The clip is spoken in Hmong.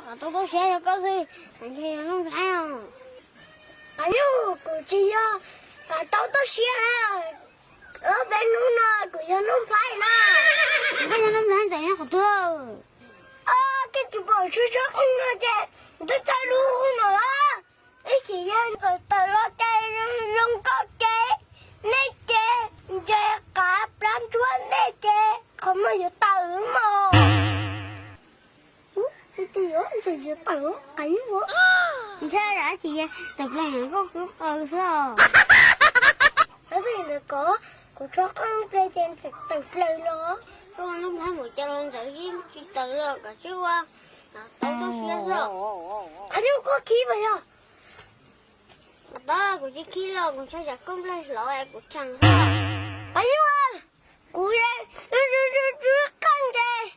Tau tub siab yog koj xwb, ntshe yog Nuj Nplhaib os. Qas Nyuj, kuv tsis yog Qas tau tub siab. Ob peb hnub no kuv yog Nuj Nplhaib na. Koj yog Nuj Nplhaib ntawm nyob qhov twg? Koj tsis pom tsuag tsuag qeej no ces twb txawj lub hu no los. Ib chim yog ntxawm tawm los ces zoo nkauj ces nej ces ntses qav plab ntsuab nej ces qhov muag yuav tawm mos. Ub, twb yuav ntxawm yuav tawm Qas Nyuj. Ntshai yam tsis yog tawm plaws ntawm koj qhov qaws xwb os. Ntawd ko, kuv tshuav qeej ple ces ntxawm tawm plaws los. Koj Nuj Nplhaib mus cas los ntxawm yeej tsis tawm los, koj tsis ua tau tub siab xwb. Qas Nyuj, koj khib mas yog. Tau, kuv tsis khib los kuv ntshai tsam koj nplawg hlov kuv tshee xwb. Qas Nyuj, kuv qeej ntses